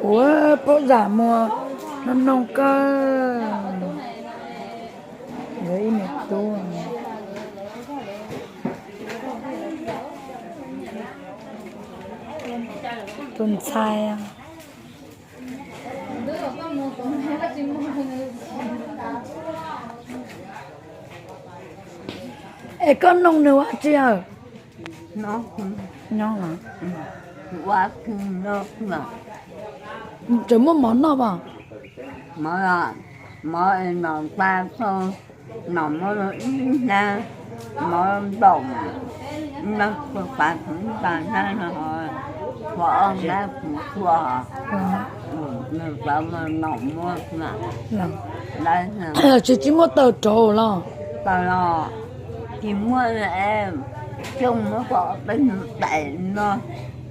Kuv paub zam muag no noog kawg. Nkawd ib niam tub, tus ntxhais. Es koj noog nws ua tsi? Nyob los, tseem muaj mov noj pom? Mov, mov es nom nqa tau, nom mov ib hnab, mov nplaum, nqa kuv pas kuv ib pas hnab no, ua ob hnab kuv tshuaj, nws cov mov nom muaj. Tsis, tsis muaj taws rauv los? Taws los tsis muaj, coj muab kom peb mus tais no,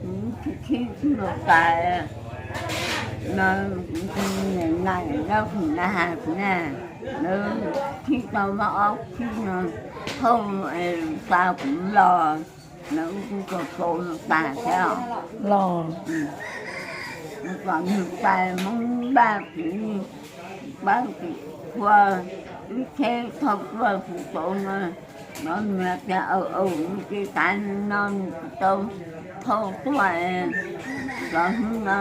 kuv khib khib tsis los tais no, kuv niam nais nyob kuv na has kuv na, lawv khib tau ob khib no, thauj pa kuv los, lawv kuj tau tau tas thiab os. Los, kom nws tais Hmoob Nplaj kuv pab kuv txhua ib tsheb thauj tuaj kuv tau no, no nws tias aws aws, nws ces tas no nws tsis tau thauj tuaj, cov hnub no.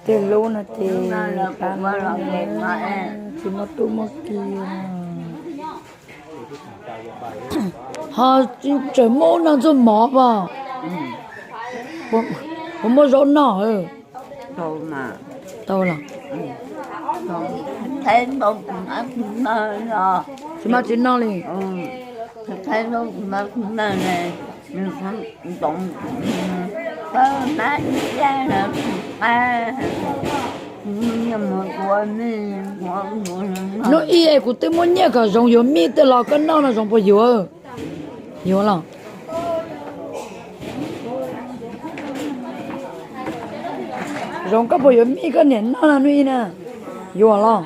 Tej lub no ces tas no, tsis muaj tub muaj ki. Ho tseem muaj ub no ntxuag mov pom? Puas muaj zaub noj? Tau los? Tsis maj tsis noj li. Hnub ib es kuv twb muab nyiaj kom Zoov yuav mij tej los koj noj no Zoov puas yuav? Yuav los? Zoov koj puas yuav mij koj niam noj no hnub ib na? Yuav los?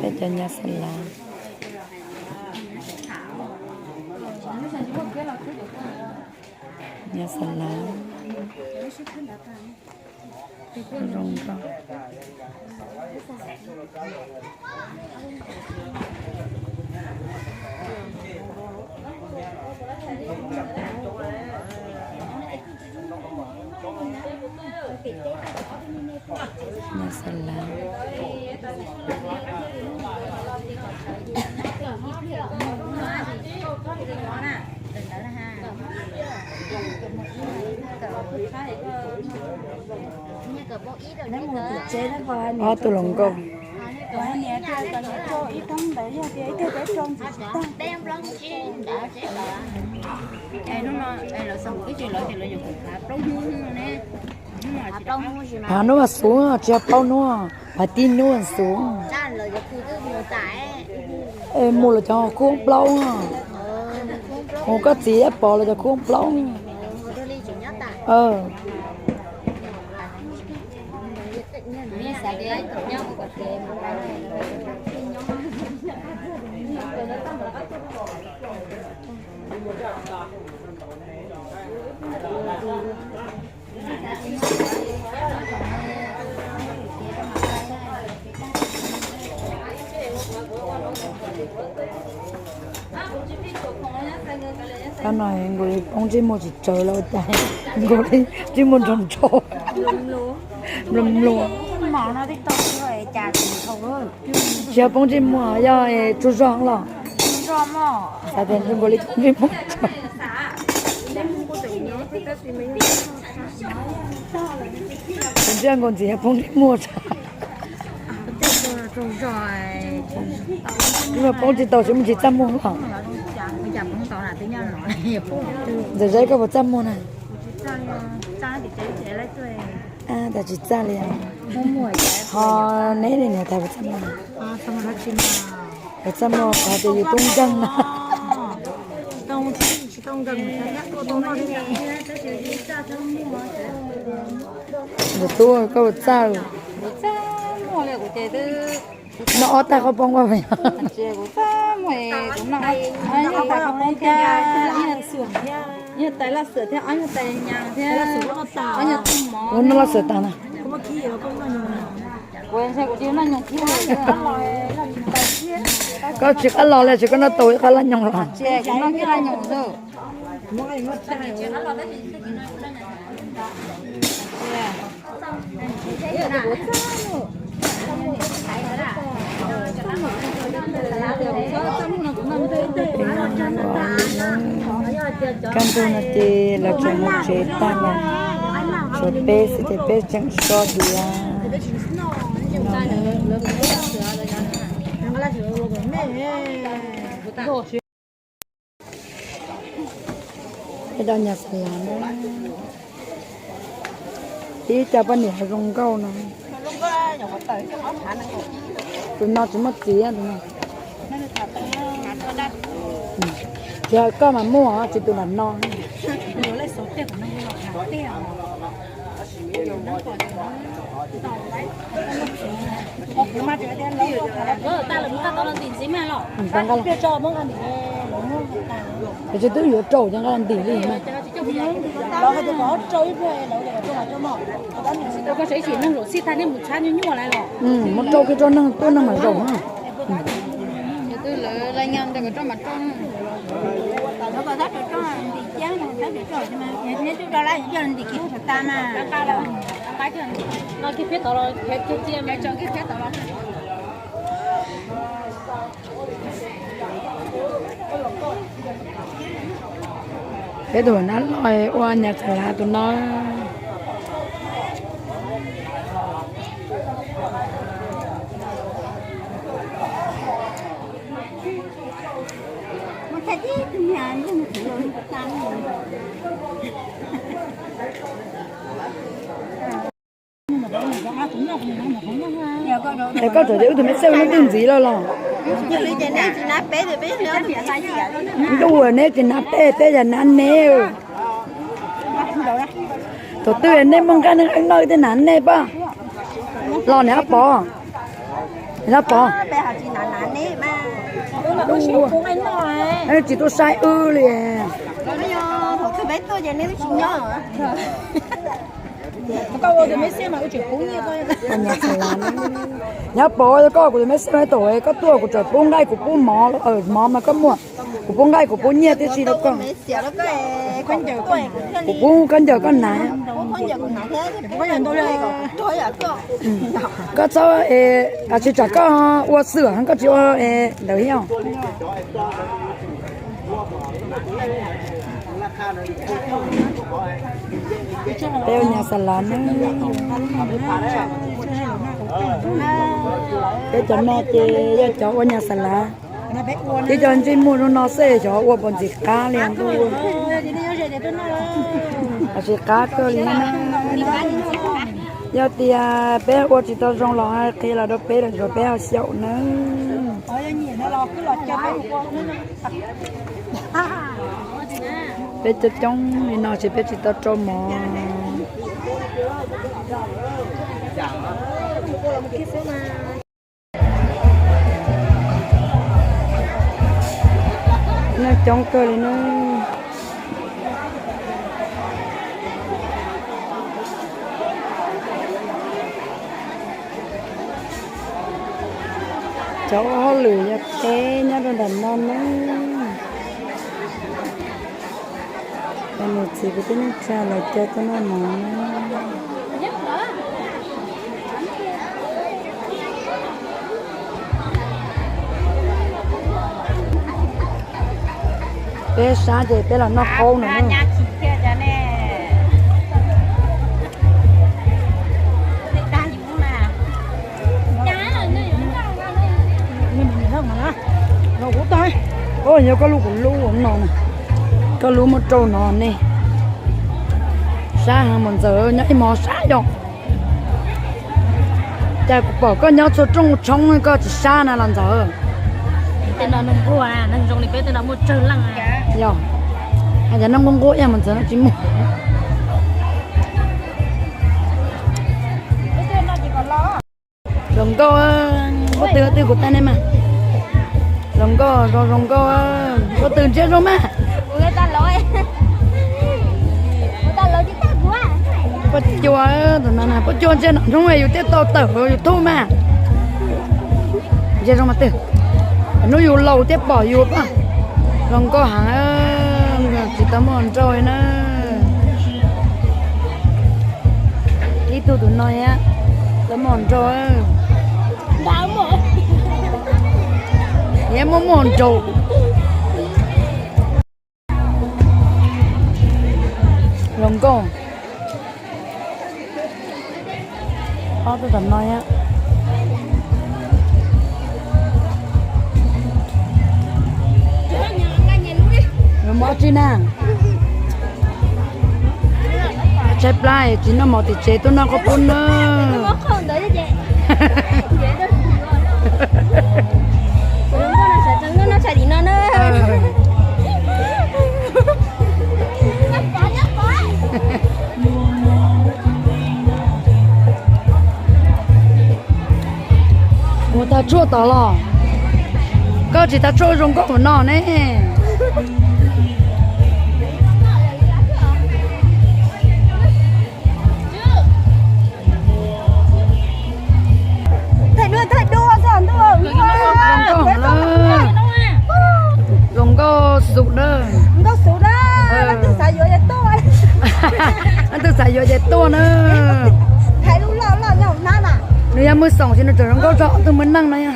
Peb cov nyab xa lav, nyab xa lav zoo nkauj. Nyab xa lav. Ob tug hluas nkauj. Hav hnub mas xuv, tsis yog plaub hnub, hav tib hnub xuv. Es mus lawv cov khub plaub, mus koj txiv Pov lawv cov khub plaub. Tab no nkaus li poob ntsej muag tsis tsawg los cas, nkaus li ntsej muag nrog nrog mluas mluas. Tsis yog poob ntsej muag, yog tsaug zog los. Xav tias nkaus li poob ntsej muag. Ntsej nkaus ntxiv yog poob ntsej muag. Poob tsis tau tsis muaj tsis txaj muag los. Ntxawm Zeb koj puas txaj muag na? Tas tsis txaj li. Ho neb li niam tais puas txaj muag? Puas txaj muag qhov tias yus tub nkeeg na. Ntxawm Tub koj puas txaj? Noj ob tag qhaub poob ua. Yog tais laj xwm thiab ob yog tais nyas thiab ob yog tug mov. Kuv noj laj xwm tas na. Kuv ntshai kuv tsis noj nyoos thiab. Koj tsis qab los li, tsis koj noj tau ib qab laj nyoos los. Kuv noj kiag laj nyoos xwb. Kaj ntug no ces lawv tseem mus tsev tag lawm, tshuav peb xwb ces peb tseem so diav. Peb rau nyas xas lav na. Tib co poj niam zoo nkauj no. Tus no tsis muaj txiv tus no. Tsis hais koj mas muaj, tsis tus nram no. Ces twb yuav rau cov nqaij ntim li na. Muab rau kiag rau neeg tuaj neeg mam zaum na. Peb tus nab loj ua nyas xas lav tus no. Es koj txawm tias wb tus me xeeb leej twg ntxiv lawm los? Ntuj, neb tsis hnav peb, peb yog hnav neb. Thaum twg nej muaj nqaij neeg eeb noj wb thiaj hnav nej pab. Los niam Pov, niam Pov, tsis tuaj saib wb li. Niam Pov, koj kuv tus me xeeb thaum koj tuaj kuv tseem pub nqaij kuv pub mov, mov mas koj muaj, kuv pub nqaij kuv pub nyiaj tib si rau koj. Kuv pub khaub ncaws koj hnav. Koj txhob, tsis tsam koj ua xwm koj tsis ua ntawd thiab. Peb ua nyas xas lav na. Peb cov no ces yog cov ua nyas xas lav. Tib co ntsej muag no xwb, xyov ua puas ntxim qab li ntuj. Tab sis qab kawg li na. Yog tias peb ua tsis tau zoo los qhia los rau peb lawm, peb ho xyaum na. Peb coob coob li no ces peb tsis tau rau mov. Neeg coob kawg li na. Cov ua hauj lwm yog peb nyob rau nram no na. Cov niam txiv kwv tij neej tsa lawv caw tuaj noj mov. Peb sab ces peb los noj qaub no. Yog koj lub kuv lub no, koj lub muab rau no ne. Sab heev mas Ntxawm, nyob ib hmos sab yog. Cas kuv pom koj nyob txhua rooj tshoob koj tsis sab na los Ntxawm? Yog, hais tias neeg nquag nquag ib yam mas Ntxawm no tsis muaj. Hluas nkauj, Pob tw twg kuv tag nej mas. Zoo nkauj zoo zoo nkauj. Pob tw ntsia zoo mas. Pob cua, tus no pob cua ntsia nom zoo yus thiaj tau tawm YouTube mas. Ntsia zoo mas twg. Hnub yus laus thiaj pom yus pab. Zoo nkauj heev, tsis tau muaj nrau na. Ib tug tus no tau muaj nrau. Niam muaj muaj nrau. Zoo nkauj. Ob tug tom no. Mob tsi na. Tshaib plab tsis noj mov tim tsev tuaj noj qhov pub na. Mus tag tshuaj tod los? Koj tsis tag tshuaj zoo nkauj ua no ne. Zoo nkauj xus na. Leej twg xav yuav ces tuaj na. Nws yog Mws Xoom ces nws tseem zoo nkauj tso ob tug Mws Neej no.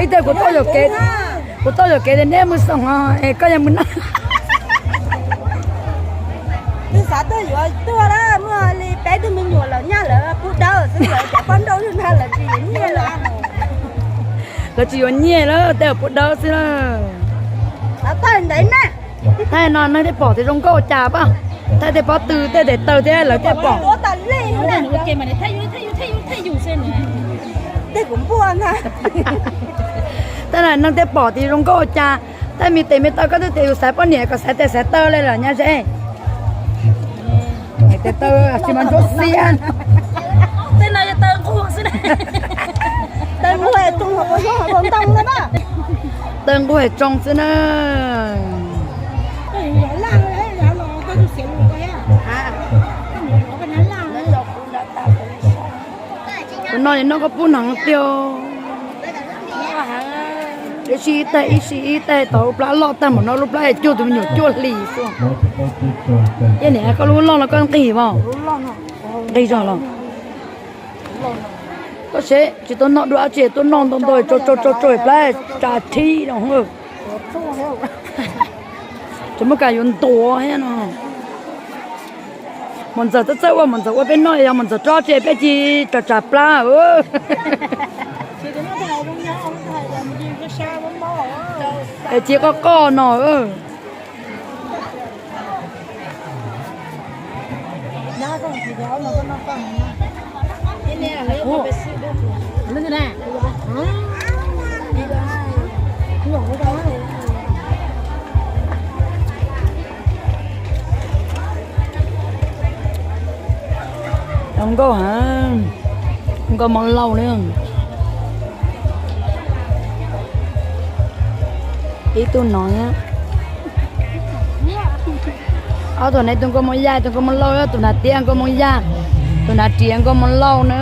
Ib tag kuv tuaj yuam kev, kuv tuaj yuam kev tias neb Mws Xoom os es koj yog Mws Neej. Twb xav tuaj yuav tuaj lawm, muaj li peb tug me nyuam lawm nyaj lawv pub dawb xwb, lawv cov poj nrauj lub ntag lawv tsis yuav nyiaj lawm. Lawv tsis yuav nyiaj lawm, tej pub dawb xwb lawm. Thaij no neeg thiaj pom tias zoo nkauj cas pab. Thaij tej pob tw tej tes taw thiab lawv thiaj pom. Thaij no neeg thiaj pom tias zoo nkauj cas. Thaij me tes me taw koj twb tias yus xaiv poj niam kom xaiv tes xaiv taw li lawm nyab ze. Tes taw tsis mas ntsuab xiab. Tej no yog taw nquag xwb na. Taw nquag es tsoo hauv ntoo na. Taw nquag es tsoo xwb na. Tus no noj koj pub hneev tiag. Ib sij ib tais ib sij ib tais tau lub plab loj tag npaum no, lub plab es cuag tus me nyuam cuaj hlis xwb. Yog niam koj lub loj los koj nqis mas. Nqis zog los. Koj seb tsis tau noj dua dab tsi tuaj noj ntau ntau tso tso tso plab tsa thib no. Tsis muaj kas yuav ntuav thiab no. Mos ntxawm txawj txawj ua, mos ntxawm ua peb noj, yog mos ntxawm tso tseg peb cia li tsam plab. Es cia li qoj qoj no. Zoo nkauj heev, nkauj Hmoob Lauj na. Ib tug no, ob tug no tus nkauj Hmoob Yaj, tus nkauj Hmoob Lauj, tus hnav tiab nkauj Hmoob Yaj, tus hnav riam nkauj Hmoob Lauj na.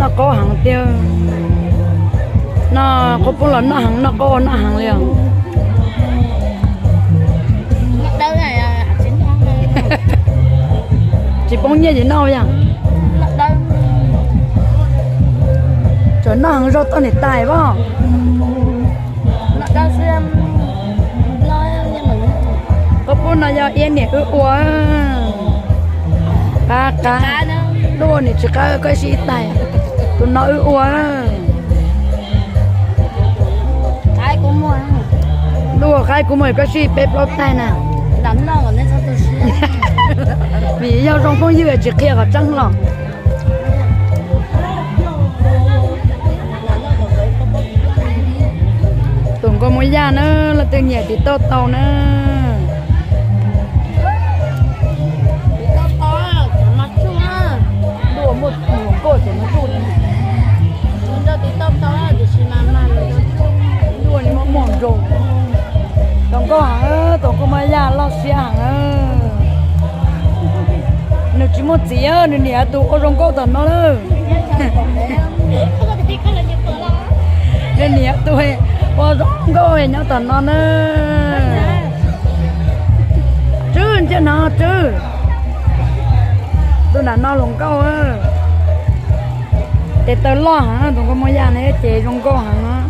Noj qaub heev tiag. Noj qhov pub los noj heev, noj qaub noj heev li os. Tsis poob nyiaj ces noj yog. Tseem noj heev zog tau niam tais as. Qhov pub no yog iab niam wb ua. Qab qab. Tuaj nim tsis qab koj sib ib tais, tus no wb ua. Ntuj, qaib kuv muag koj sib peb plaub tais na. Vim yog zoo phooj ywg tsis qhia qhov tseeb los. Tus nkauj muab yaj na, leej twg nyiam tiv tauj tau na. Tus nkauj heev, tus nkauj muab yaj loj siab heev. Nws tsis muaj txiv, nws niam tus ua zoo nkauj tom no lawm. Nws niam tus ua zoo nkauj nyob tom no na. Tswb, ntsia no Tswb. Tus nram no hluas nkauj. Tes taw loj heev, tus nkauj muab yaj ne ces zoo nkauj heev.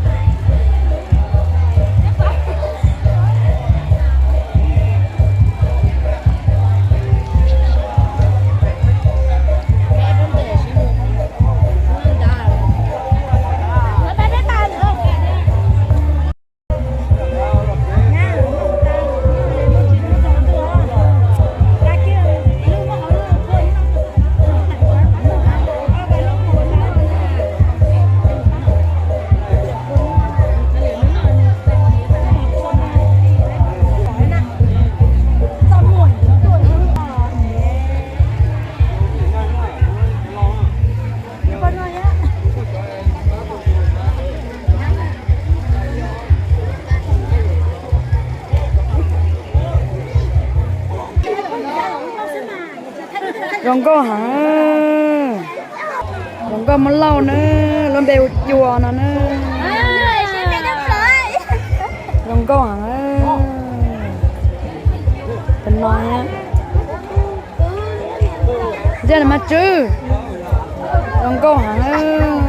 Zoo nkauj heev. Zoo nkauj muab lauj na, lub npe hu Cua no na. Zoo nkauj heev. Tus no ntsia no mas Tswb. Zoo nkauj heev.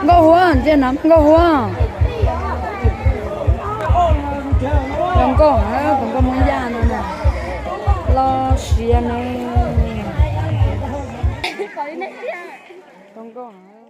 Nkauj Huab, ntsia no Nkauj Huab. Zoo nkauj heev, tus nkauj muab yaj no na. Loj siab ne. Zoo nkauj heev.